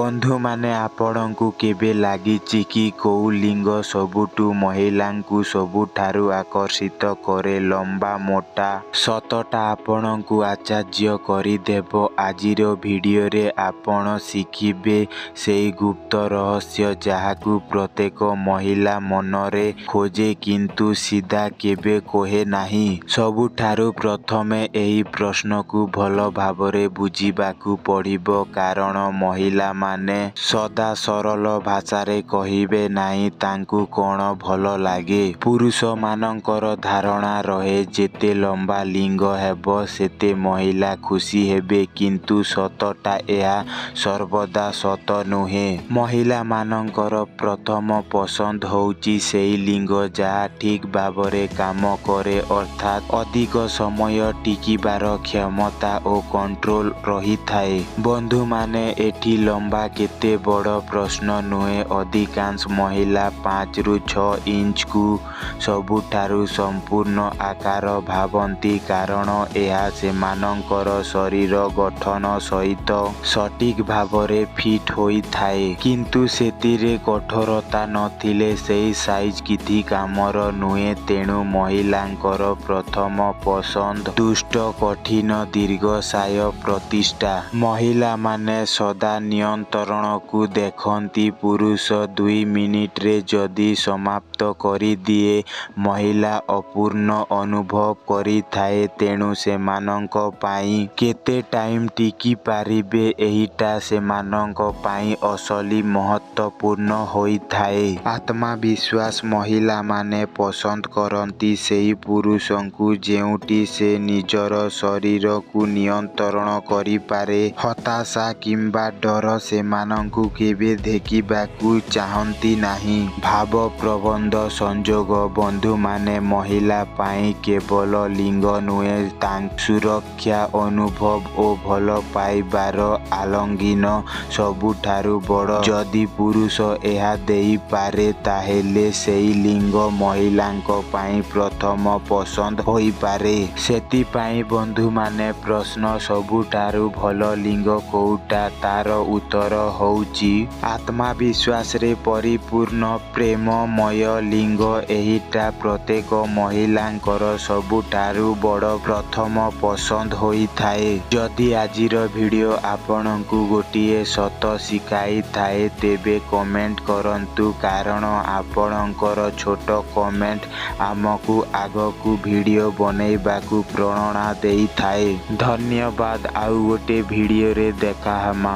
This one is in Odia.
ବନ୍ଧୁମାନେ, ଆପଣଙ୍କୁ କେବେ ଲାଗିଛି କି କୋଉ ଲିଙ୍ଗ ସବୁଠୁ ମହିଳାଙ୍କୁ ସବୁଠାରୁ ଆକର୍ଷିତ କରେ? ଲମ୍ବା, ମୋଟା? ସତଟା ଆପଣଙ୍କୁ ଆଶ୍ଚର୍ଯ୍ୟ କରିଦେବ। ଆଜିର ଭିଡିଓରେ ଆପଣ ଶିଖିବେ ସେଇ ଗୁପ୍ତ ରହସ୍ୟ, ଯାହାକୁ ପ୍ରତ୍ୟେକ ମହିଳା ମନରେ ଖୋଜେ, କିନ୍ତୁ ସିଧା କେବେ କହେ ନାହିଁ। ସବୁଠାରୁ ପ୍ରଥମେ ଏହି ପ୍ରଶ୍ନକୁ ଭଲ ଭାବରେ ବୁଝିବାକୁ ପଡ଼ିବ, କାରଣ ମହିଳାମାନେ ସଦା ସରଳ ଭାଷାରେ କହିବେ ନାହିଁ ତାଙ୍କୁ କଣ ଭଲ ଲାଗେ। ପୁରୁଷମାନଙ୍କର ଧାରଣା ରହେ, ଯେତେ ଲମ୍ବା ଲିଙ୍ଗ ହେବ, ସେତେ ମହିଳା ଖୁସି ହେବେ, କିନ୍ତୁ ସତଟା ଏହା ସର୍ବଦା ସତ ନୁହେଁ। ମହିଳାମାନଙ୍କର ପ୍ରଥମ ପସନ୍ଦ ହେଉଛି ସେହି ଲିଙ୍ଗ ଯାହା ଠିକ୍ ଭାବରେ କାମ କରେ, ଅର୍ଥାତ୍ ଅଧିକ ସମୟ ଟିକିବାର କ୍ଷମତା ଓ କଣ୍ଟ୍ରୋଲ ରହିଥାଏ। ବନ୍ଧୁମାନେ, ଏଠି ଲମ୍ବା କେତେ ବଡ଼ ପ୍ରଶ୍ନ ନୁହେଁ। ଅଧିକାଂଶ ମହିଳା 5ରୁ 6 ଇଞ୍ଚକୁ ସବୁଠାରୁ ସମ୍ପୂର୍ଣ୍ଣ ଆକାର ଭାବନ୍ତି, କାରଣ ଏହା ସେମାନଙ୍କର ଶରୀର ଗଠନ ସହିତ ସଠିକ୍ ଭାବରେ ଫିଟ୍ ହୋଇଥାଏ। କିନ୍ତୁ ସେଥିରେ କଠୋରତା ନଥିଲେ ସେହି ସାଇଜ୍ କିଛି କାମର ନୁହେଁ। ତେଣୁ ମହିଳାଙ୍କର ପ୍ରଥମ ପସନ୍ଦ ଦୃଢ଼, କଠିନ, ଦୀର୍ଘସ୍ଥାୟୀ ପ୍ରତିଷ୍ଠା। ମହିଳାମାନେ ସଦା ନିୟନ୍ତ୍ରଣକୁ ଦେଖନ୍ତି। ପୁରୁଷ 2 ମିନିଟରେ ଯଦି ସମାପ୍ତ କରିଦିଏ, ମହିଳା ଅପୂର୍ଣ୍ଣ ଅନୁଭବ କରିଥାଏ। ତେଣୁ ସେମାନଙ୍କ ପାଇଁ କେତେ ଟାଇମ୍ ଟିକିପାରିବେ, ଏହିଟା ସେମାନଙ୍କ ପାଇଁ ଅସଲି ମହତ୍ତ୍ୱପୂର୍ଣ୍ଣ ହୋଇଥାଏ। ଆତ୍ମବିଶ୍ୱାସ ମହିଳାମାନେ ପସନ୍ଦ କରନ୍ତି ସେହି ପୁରୁଷଙ୍କୁ ଯେଉଁଠି ସେ ନିଜର ଶରୀରକୁ ନିୟନ୍ତ୍ରଣ କରିପାରେ। ହତାଶା କିମ୍ବା ଡର ସେମାନଙ୍କୁ କେବେ ଦେଖିବାକୁ ଚାହାଁନ୍ତି ନାହିଁ। ଭାବପ୍ରବଣ ସଂଯୋଗ ବନ୍ଧୁମାନେ, ମହିଳା ପାଇଁ କେବଳ ଲିଙ୍ଗ ନୁହେଁ, ତାଙ୍କ ସୁରକ୍ଷା ଅନୁଭବ ଓ ଭଲପାଇବାର ଆଲିଙ୍ଗନ ସବୁଠାରୁ ବଡ଼। ଯଦି ପୁରୁଷ ଏହା ଦେଇପାରେ, ତାହେଲେ ସେହି ଲିଙ୍ଗ ମହିଳାଙ୍କ ପାଇଁ ପ୍ରଥମ ପସନ୍ଦ ହୋଇପାରେ। ସେଥିପାଇଁ ବନ୍ଧୁମାନେ, ପ୍ରଶ୍ନ ସବୁଠାରୁ ଭଲ ଲିଙ୍ଗ କୋଉଟା? ତାର ଉତ୍ତର ହେଉଛି ଆତ୍ମବିଶ୍ୱାସରେ ପରିପୂର୍ଣ୍ଣ, ପ୍ରେମମୟ ଲିଙ୍ଗ। ଏହିଟା ପ୍ରତ୍ୟେକ ମହିଳାଙ୍କର ସବୁଠାରୁ ବଡ଼ ପ୍ରଥମ ପସନ୍ଦ ହୋଇଥାଏ। ଯଦି ଆଜିର ଭିଡିଓ ଆପଣଙ୍କୁ ଗୋଟିଏ ସତ ଶିଖାଇଥାଏ, ତେବେ କମେଣ୍ଟ କରନ୍ତୁ, କାରଣ ଆପଣଙ୍କର ଛୋଟ କମେଣ୍ଟ ଆମକୁ ଆଗକୁ ଭିଡିଓ ବନେଇବାକୁ ପ୍ରେରଣା ଦେଇଥାଏ। ଧନ୍ୟବାଦ, ଆଉ ଗୋଟେ ଭିଡିଓରେ ଦେଖାହେମା।